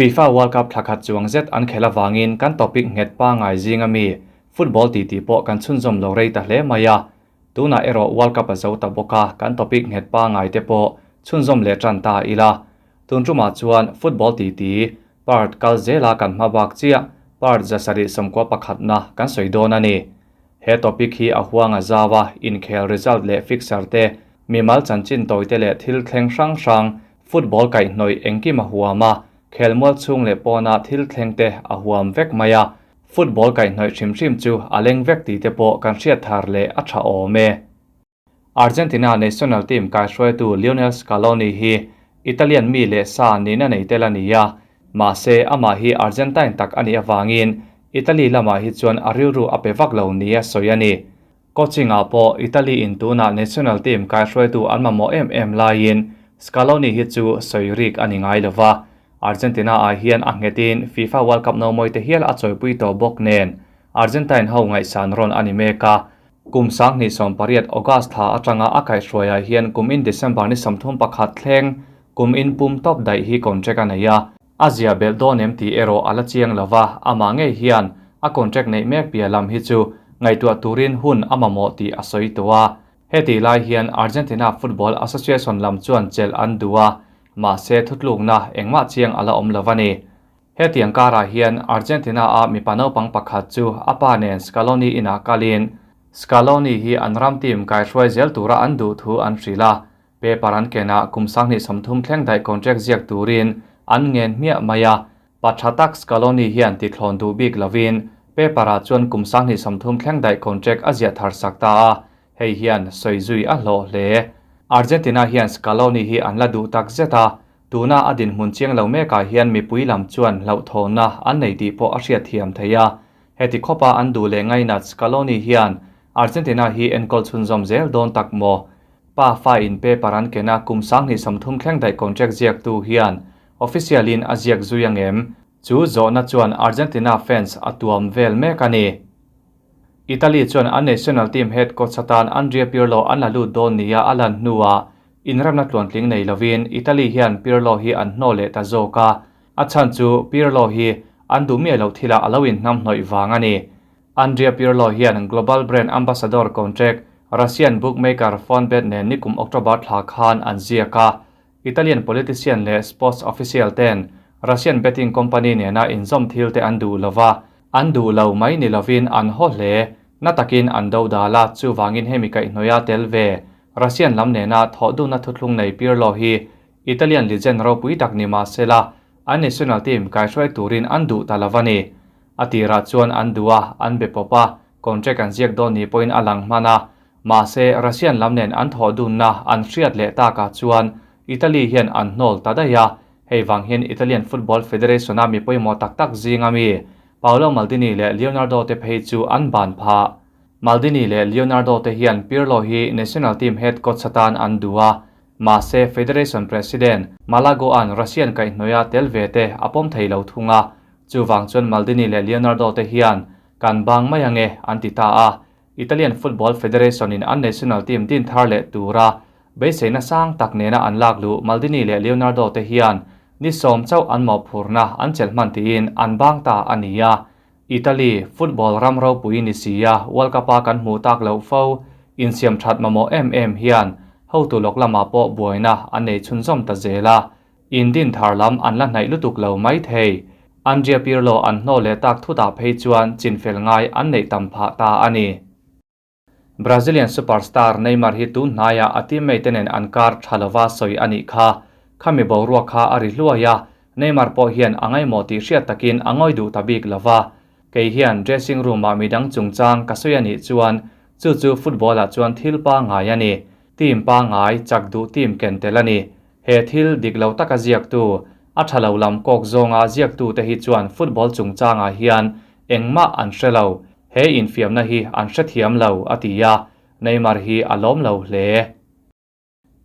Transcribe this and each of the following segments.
FIFA World Cup thla khat chuang zet an khelh avangin kan topic nghet pangngai zinga mi football titi pawh kan chhunzawm lo rei ta hle mai a. Tunah erawh World Cup a zo ta bawk a, kan topic nghet pangngai te pawh chhunzawm leh tan ta ila. Tun tumah chuan football titi part kal zela kan hma bak chiah part 791 na kan sawi dawn a ni. He topic hi a huang a zau a, inkhel result leh fixture te, mimal chanchin tawi te leh thil thleng hrang hrang, football kaihhnawih engkim a huam a, khelmual chhung leh pawna thil thleng te a huam vek mai a, football kaihhnawih hrim hrim chu a leng vek tih te pawh kan hriat thar leh a tha awm e. Argentina national team kaihruaitu Lionel Scaloni hi Italian mi leh sa nihna nei tel a ni a, mahse amah hi Argentine tak a nih avangin Italy lamah hi chuan a rilru a pe vak lo nia sawi a ni. Coaching ah pawh Italy in tunah national team kaihruaitu an mamawh em em laiin Scaloni hi chu sawi rik a ni ngai lo va, Argentina ah hian a nghetin FIFA World Cup nomawi te hial a chawipui tawh bawk nen Argentine ho ngaihsan rawn a ni mek a. Kum 2018 August thla atanga a kaihhruaiah hian kum in December ni 31 thleng kum in pum tawp daih hi contract a nei a. A zia belh dawn em tih erawh a la chiang lo va, amah ngei hian a contract neih mek piah lam hi chu ngaihtuah turin hun a mamawh tih a sawi tawh a. Heti lai hian Argentina Football Association lam chuan chelh an duh a, mahse thutlukna engmah chiang a la awm lo a ni. Hetiang karah hian Argentina a mipa naupang pakhat chu a pa nen Scaloni inah kalin Scaloni hi an ram team kaihruai zel tura an duh thu an hrilh a, paper an kenah kum 2030 thleng daih contract ziak turin an ngen hmiah mai a. Pa tha tak Scaloni hian tithlawn duh bik lovin paper ah chuan kum 2030 thleng daih contract a ziah thar sak ta a, hei hian sawi zui a hlawh hle. Argentina hian Scaloni hi an la duh tak zet a, tuna a dinhmun chiang lo mekah hian mipui lam chuan hlauhthawnna an nei tih pawh a hriat thiam thei a. Heti khawpa an duh leh ngainat Scaloni hian Argentina hi enkawl chhunzawm zel dawn tak maw? Pa fa in paper an kena kum 2030 thleng daih contract ziak tu hian official in a ziak zui angem? Chu zawhna chuan Argentina fans a tuam vel mek a ni. Italy chuan an national team head coach atan Andrea Pirlo an la lut dawn nia a lan hnuah inremna tluantling nei lovin Italy hian Pirlo hi an hnaw leh ta zawk a. A chhan chu Pirlo hi an duh miah loh thilah a lo inhnam hnawih vang a ni. Andrea Pirlo hian global brand ambassador contract Russian bookmaker Fonbet nen nikum October thla khan an ziak a. Italian politician leh sports official ten Russian betting company nena inzawm thil te an duh lova, an duh lo mai ni lovin an haw hle. Na takin an do dal a, chuwangin hemi kaihhnawih a tel ve. Russian lam nena thawh duhna thuthlung nei Pirlo hi Italian legend ropui tak ni mahsela an national team kaihruai turin an duh ta lova ni. A tirah chuan an duh a, an be pawp a, contract an ziak dawn ni pawhin a lang hman a. Mahse Russian lam nen an thawh dunna an hriat leh takah chuan Italy hian an hnawl ta daih a. Hei vang hian Italian Football Federation a mi pawimawh tak tak zinga mi Paolo Maldini leh Leonardo te phei chu an ban phah. Maldini leh Leonardo te hian Pirlo hi national team head coach atan an duh a, mahse Federation President Malago-an Russian kaihhnawih tel ve te a pawm thei lo thung a. Chuwang chuan Maldini leh Leonardo te hian kan bang mai ange an ti ta a. Italian Football Federation in an national team din thar leh tura beiseina sang tak nena an lak lu Maldini leh Leonardo te hian ni sawm chauh an mawh phurna an chelh hman tiin an bang ta a ni a. Italy football ram ropui ni si a, World Cup a kan hmuh tak loh fo insiam that mamawh em em hian hotu lawk lamah pawh buaina an nei chhunzawm ta zel a. In din thar lam an la hnaih lutuk lo mai thei. Andrea Pirlo an hnaw leh tak thutah phei chuan chinfel ngai an neih tam phah ta a ni. Brazilian superstar Neymar hi tun hnaiah a teammate te nen an kar tha lova sawi a nih kha. Khami boruak kha a ri hluai a, Neymar pawh hian a ngaimawh tih hriat takin a ngawi duh ta bik lova. Kei hian dressing room ah midang chungchang ka sawi a nih chuan chu chu football ah chuan thil pangngai a ni. Team pangngai chak duh team ken tel a ni. He thil dik lo taka ziaktu, a tha lo lam kawk zawnga ziaktu te hi chuan football chungchangah hian engmah an hre lo. He infiamna hi an hrethiam lo, a ti a, Neymar hi a lawm lo hle.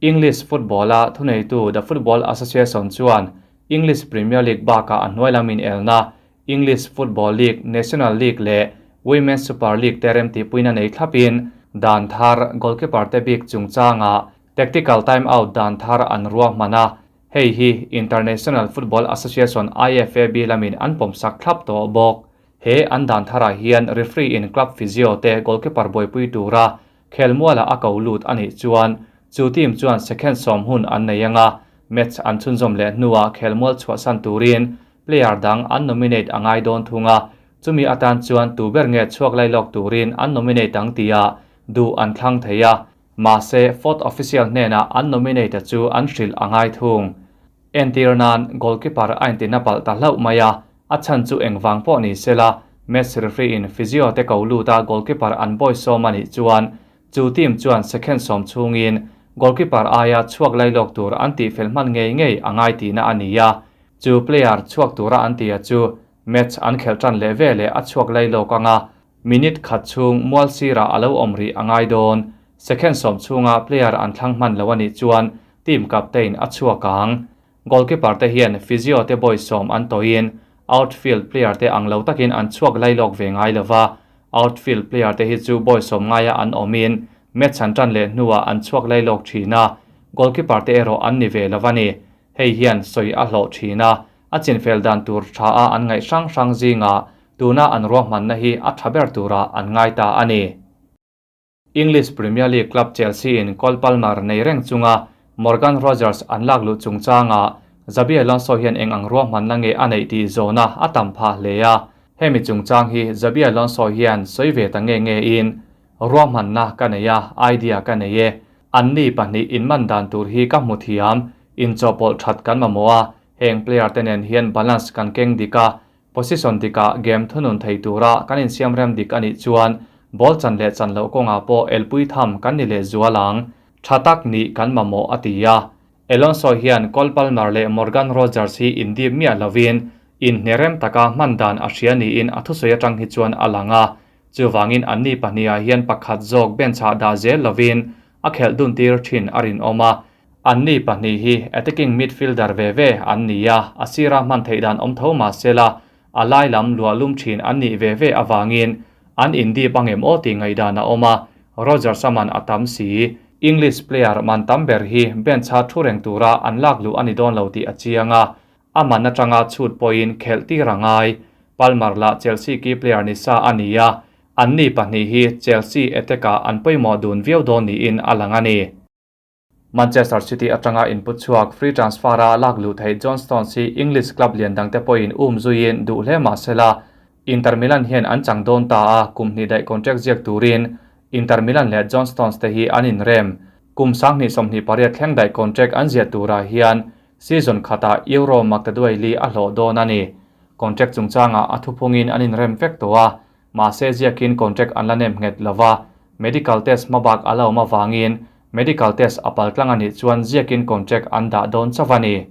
English football a thuneitu The Football Association chuan English Premier League bakah a hnuai lamin elna English Football League, National League leh Women's Super League te remtihpuina nei thlapin dan thar goalkeeper te bik chungchangah tactical timeout dan thar an ruah hman a. Hei hi International Football Association, IFAB, lamin an pawmsak thlap tawh bawk. He an dan tharah hian referee in club physio te goalkeeper buaipui tura khelmualah a ko lut a nih chuan chu team chuan second sawm hun an nei anga match an chhunzawm leh hnuah khelmual chhuahsan turin player dang an nominate a ngai dawn thung a, chumi atan chuan tu ber nge chhuak lailawk turin an nominate ang tia duh an thlang thei a, mahse fourth official hnenah an nominate a chu an hrilh a ngai thung. Entir nan goalkeeper a intina palh ta hlauh mai a, a chhan chu engvang pawh ni sela match referee in physio te ko lut a goalkeeper an bawisawm a nih chuan chu team chuan second sawm chhungin goalkeeper aia chhuak lailawk tur an tihfel hman ngei ngei a ngai tihna a ni a, chu player chhuak tura an tih a chu match an khelh tan leh veleh a chhuak lailawk anga minute khat chhung mual sirah a lo awm rih a ngai dawn. Second sawm chhunga player an thlang hman lo a nih chuan team captain a chhuak ang. Goalkeeper te hian physio te bawisawm an tawhin outfield player te ang lo takin an chhuak lailawk ve ngai lova, outfield player te hi chu bawisawm ngaia an awmin match an tan leh hnuah an chhuak lailawk thin a, goalkeeper te erawh an ni ve lo a ni. Hei hian sawi a hlawh thin a, a chinfel dan tur tha a an ngaih hrang hrang zingah tuna an ruahmanna hi a tha ber turah an ngai ta a ni. English Premier League club Chelsea in Cole Palmer nei reng chunga Morgan Rogers an lak luh chungchangah Xabi Alonso hian eng ang ruahmanna nge a neih tih zawhna a tam phah hle a. Hemi chungchang hi Xabi Alonso hian sawi ve ta nge nge in, Ruahmanna ka nei a, idea ka nei e. Anni pahnih inman dan tur hi ka hmu thiam, inchawhpawlh that kan mamawh a, heng player te nen hian balance kan keng dik a, Position dikah game thunun thei tura kan insiamrem dik a nih chuan ball chan leh chan loh kawngah pawh elpui tham kan ni leh zual ang. Tha tak nih kan mamawh a ti a. Alonso hian Cole Palmer leh Morgan Rogers hi indip miah lovin inhnerem taka hman dan a hria niin a thusawi atang hi chuan a lang a. Chuvangin anni pahnihah hian pakhat zawk bench ah dah zel lovin a khelh dun tir thin a rinawm a. Anni pahnih hi attacking midfielder ve ve an ni a, a sira hman theih dan awm tho mah sela, a lai lam luah lum thin an nih ve ve avangin an indip angem aw tih ngaihdan a awm a, Rodgers-a man a tam si. English player man tam ber hi bench-a thu reng tura an lak luh a ni dawn lo tih a chiang a, a man atanga chhut pawhin khelh tir a ngai. Palmer lah Chelsea key player ni sa a ni a, anni pahnih hi Chelsea attack-ah an pawimawh dun viau dawn niin a lang a ni. Manchester City atanga input chhuak free transfer-a lak luh theih John Stones hi English club lian dangte pawhin um zuiin duh hle mah sela, Inter Milan hian an chang dawn ta a, kum hnih daih contract ziak turin Inter Milan leh John Stones te hi an inrem. Kum 2028 thleng daih contract an ziah turah hian season khatah Euro maktaduai li a hlawh dawn a ni. Contract chungchangah a thuphungin an inrem vek tawh a, Mahse ziakin contract an la nem nghet lova, medical test hmabak a la awm avangin medical test a pal tlang a nih chuan ziakin contract an dah dawn chauh a ni.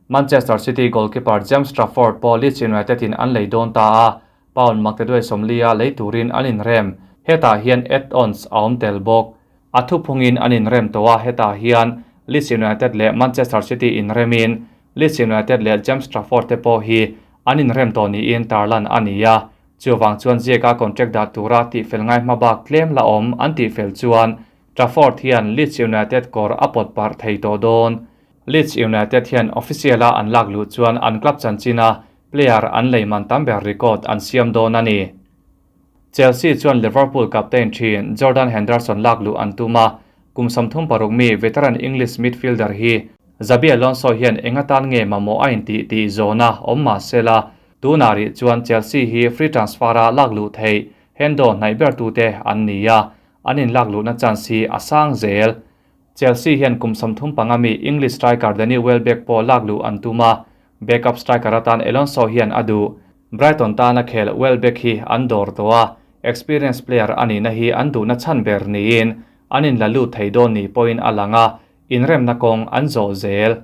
Manchester City goalkeeper James Trafford pawh Leeds United in an lei dawn ta a, pound maktaduai sawmlia lei turin an inrem. Hetah hian add-ons a awm tel bawk. A thuphungin an inrem tawh a, hetah hian Leeds United leh Manchester City inremin Leeds United leh James Trafford te pawh hi an inrem tawh niin tarlan a ni a. Chuvang chuan ziaka contract dah tura tihfel ngai hmabak tlem la awm an tihfel chuan Trafford hian Leeds United kawr a pawt parh thei tawh dawn. Leeds United hian official-a an lak luh chuan an club chanchina player an lei man tam ber record an siam dawn a ni. Chelsea chuan Liverpool captain thin Jordan Henderson lak luh an tum a, kum 36 mi veteran English midfielder hi Xabi Alonso hian eng atan nge mamawh a intih tih zawhna awm mah sela, tunah rih chuan Chelsea hi free transfer-a lak luh theih Hendo hnaih bertute an ni a, an inlak luhna chance hi a sang zel. Chelsea hian kum 35 mi English striker Danny Welbeck pawh lak luh an tum a, backup striker atan Alonso hian a duh. Brighton tana khel Welbeck hi an dawr tawh a, experience player a nihna hi an duhna chhan ber niin an inla lut thei dawn ni pawhin a lang a, inremna kawng an zawh zel.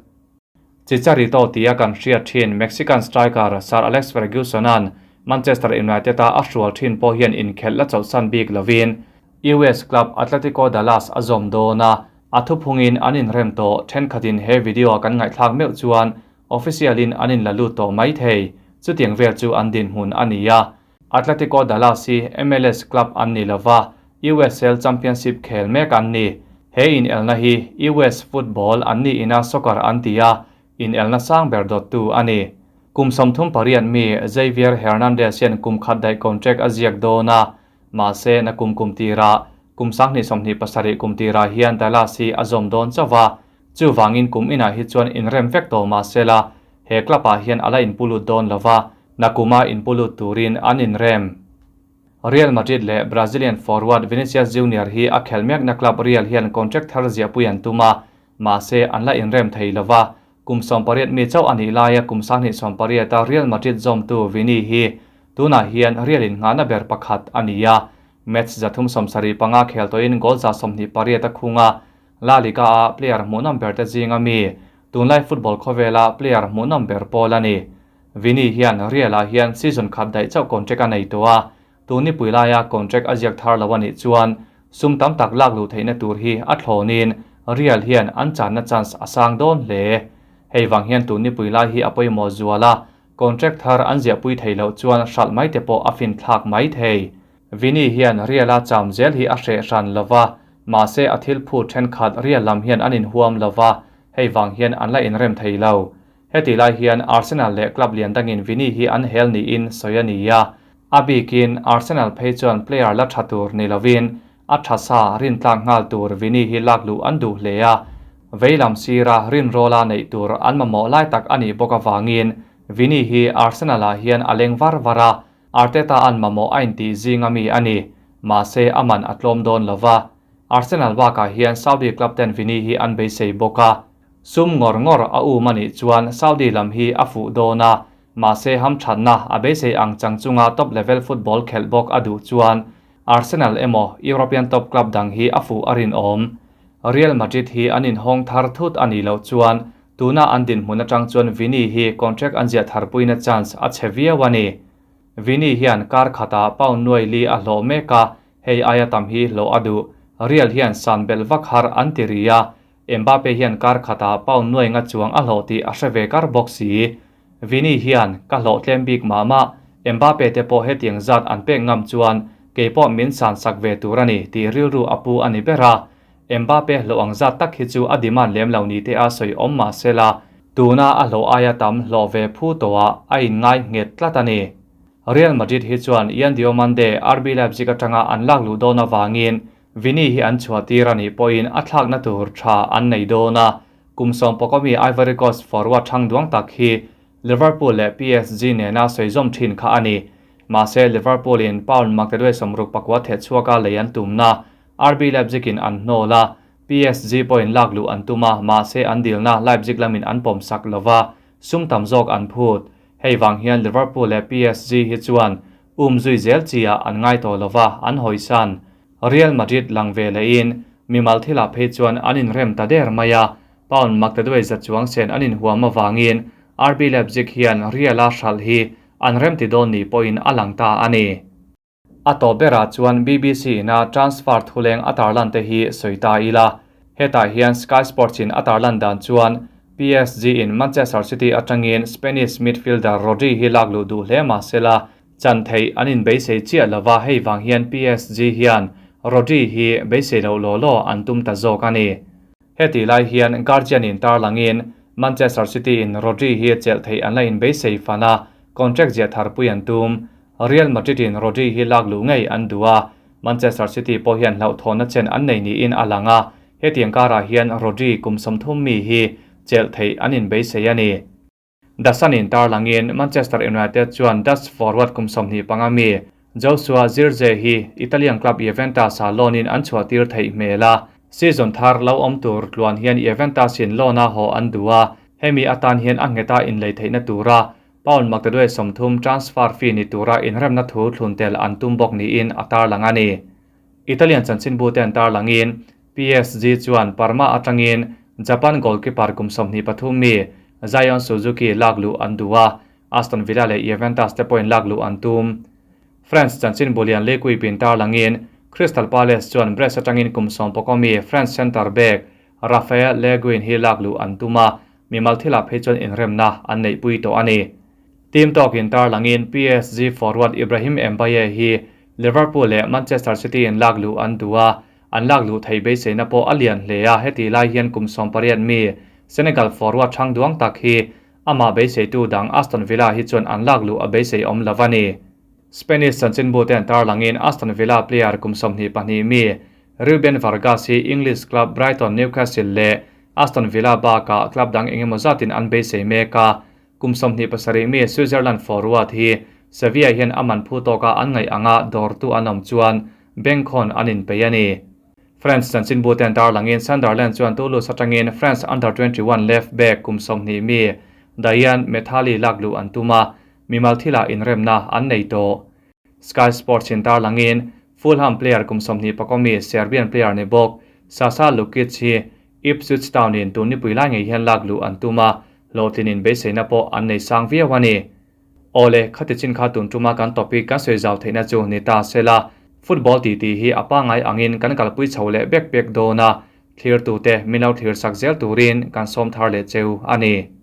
Chicharito tia kan hriat thin Mexican striker Sir Alex Ferguson-a'n Manchester United-a a hrual thin pawh hian inkhelh la chawlhsan bik lovin US club Atletico Dallas a zawm dawn a, a thuphungin an inrem tawh. Thenkhatin he video kan ngaihthlak meuh chuan official-in an inla lut tawh mai thei. Chutiang vel chu an dinhmun a ni a. Atletico Dallas hi MLS club an ni lova, USL Championship khel mek an ni. He inelna hi US football an niin a soccer an ti a. inelna sang ber dawttu a ni. Kum 38 mi Xavier Hernandez hian kum khat daih contract a ziak dawn a, mahse nakum kum tirah, kum 2027 kum tirah hian Dallas hi a zawm dawn chauh a, chuvangin kum inah hi chuan inrem vek tawh mahsela he club-ah hian a la inpulut dawn lo va, nakuma inpulut turin an inrem. Real Madrid leh Brazilian forward Vinicius Junior hi a khelh mekna club Real hian contract thar ziahpui an tum a, mahse an la inrem thei lo va, kum 18 mi chauh a nih laia kum 2018 a Real Madrid zawmtu Vini hi tunah hian Real in nghahna ber pakhat a ni a, match 375 khel tawhin goal 128 a khung a, La Liga a player hmuhnawm ber te zinga mi, tunlai football khawvela player hmuhnawm ber pawl a ni. Vini hian Real ah hian season khat daih chauh contract a nei tawh a, tun nipui laia contract a ziak thar lo a nih chuan sum tam tak lak luh theihna tur hi a thlawnin Real hian an channa chance a sang dawn hle. Hei vang hian tun nipui lai hi a pawimawh zual a, contract thar an ziahpui thei loh chuan hralh mai te pawh a finthlak mai thei. Vini hian Real a cham zel hi a hreh hran lo va, mahse a thil phut thenkhat Real lam hian an inhuam lo va, hei vang hian an la inrem thei lo. Heti lai hian Arsenal leh club lian dangin Vini hi an hel niin sawi a ni a, a bikin Arsenal phei chuan player la tha tur ni lovin a tha sa rintlak nghal tur Vini hi lak luh an duh hle a, veilam sira rinrawla neih tur an mamawh lai tak a nih bawk avangin Vini hi Arsenal ah hian a leng var var a, Arteta an mamawh a intih zinga mi a ni, mahse a man a tlawm dawn lova. Arsenal bakah hian Saudi club ten Vini hi an beisei bawk a, sum ngawr ngawr a um a nih chuan Saudi lam hi a fuh dawn a, mahse hamthatna a beisei ang chang chunga top level football khelh bawk a duh chuan Arsenal emaw European top club dang hi a fuh a rinawm. Real Madrid hi an inhawng thar thut a nih loh chuan tuna an dinhmun atang chuan Vini hi contract an ziah tharpuina chance a chhe viau a ni. Vini hian kar khatah pound nuai li a hlawh mek a, hei aia tam hi hlawh a duh. Real hian san belh vak har an ti ri a, Mbappe hian kar khatah pound nuai nga chuang a hlawh tih a hre ve kar bawk si. Vini hian, Ka hlawh tlem bik mah mah, Mbappe te pawh hetiang zat an pek ngam chuan kei pawh min san sak ve tur a ni tih rilru a pu a ni ber a. Mbappe hlawh ang zat tak hi chu a demand lem lo ni te a sawi awm mah sela, tuna a hlawh aia tam hlawh ve phu tawhah a inngai nghet tlat a ni. Real Madrid hi chuan Yan Diomande RB Leipzig atanga an lak luh dawn avangin Vini hi an chhuah tir a nih pawhin a thlakna tur tha an nei dawn a, kum 11 mi Ivory Coast forward thang duang tak hi Liverpool leh PSG nena sawi zawm thin kha a ni. Mahse Liverpool in pound maktaduai 69 theh chhuaka lei an tumna RB Leipzig in an hnawl a, PSG pawhin lak luh an tum a, mahse an dilna Leipzig lamin an pawm sak lova, sum tam zawk an phut. Hei vang hian Liverpool leh PSG hi chuan um zui zel chiah an ngai tawh lova, an hawisan. Real Madrid lang ve lehin mimal thilah phei chuan an inrem ta der mai a, pound maktaduai za chuang sen an inhuam avangin RB Leipzig hian Real a hralh hi an rem ti dawn ni pawhin a lang ta a ni. A tawp berah chuan BBC ina transfer thuleng a tarlan te hi sawi ta ila. Hetah hian Sky Sports in a tarlan dan chuan PSG in Manchester City atangin Spanish midfielder Rodri hi lak luh duh hle mah sela, chan theih an inbeisei chiah lova, hei vang hian PSG hian Rodri hi beisei loh law law an tum ta zawk a ni. Heti lai hian Guardian in tarlangin Manchester City in Rodri hi chelh theih an la inbeisei fan a, contract ziah tharpui an tum. Real Madrid in Rodri hi lak luh ngei an duh a, Manchester City pawh hian hlauhthawnna chen an nei niin a lang a, hetiang karah hian Rodri kum 30 mi hi chelh theih an inbeisei a ni. The Sun in tarlangin Manchester United chuan Dutch forward kum 25 mi Joshua Zirkzee hi Italian club Juventus ah loan in an chhuah tir theih hmel a, season thar lo awm tur tluan hian Juventus in loan a haw an duh a, hemi atan hian a ngheta inlei theihna tura pound maktaduai 30 transfer fee ni tura inremna thu thlun tel an tum bawk niin a tarlang a ni. Italian chanchinbu te an tarlangin PSG chuan Parma atangin Japan goalkeeper kum 23 mi Zion Suzuki lak luh an duh a, Aston Villa leh Juventus te pawhin lak luh an tum. France chanchinbu lian L'Equipe in tarlangin Crystal Palace chuan Brest atangin kum 11 mi France centre back Raphael Le Guin hi lak luh an tum a, mimal thilah phei chuan inremna an neihpui tawh a ni. Team talk in tarlangin PSG forward Ibrahim Mbaye hi Liverpool leh Manchester City in lak luh an duh a, an lak luh thei beiseina pawh a lian hle a, heti lai hian kum 18 mi Senegal forward ṭhang duang tak hi amah beiseitu dang Aston Villa hi chuan an lak luh a beisei awm lo a ni. Spanish chanchinbute an tarlangin Aston Villa player kum 22 mi Ruben Vargas hi English club Brighton, Newcastle leh Aston Villa bakah club dang engemaw zatin an beisei mek a, kum 27 mi Switzerland forward hi Sevilla hian a man phu tawka an ngaih anga dawrtu an awm chuan bengkhawn an inpeih a ni. France chanchinbute an tarlangin Sunderland chuan Toulouse atangin France under 21 left back kum 20 mi Dayan Methali lakluh an tum a, mimal thilah inremna an nei tawh. Sky Sports in tarlangin Fulham player kum 25 mi Serbian player ni bawk Sasa Lukic hi Ipswich Town in tun nipui lai ngei hian lakluh an tum a, hlawhtlin beiseina pawh an nei sang viau a ni. Awle, khati chin kha tun tuma kan topic kan sawi zau theihna chu ni ta sela, football ti ti hi a pangai angin kan kalpui chho leh bek bek dawn a, thlir tute min lo thlir sak zel turin kan sawm thar leh cheu a ni.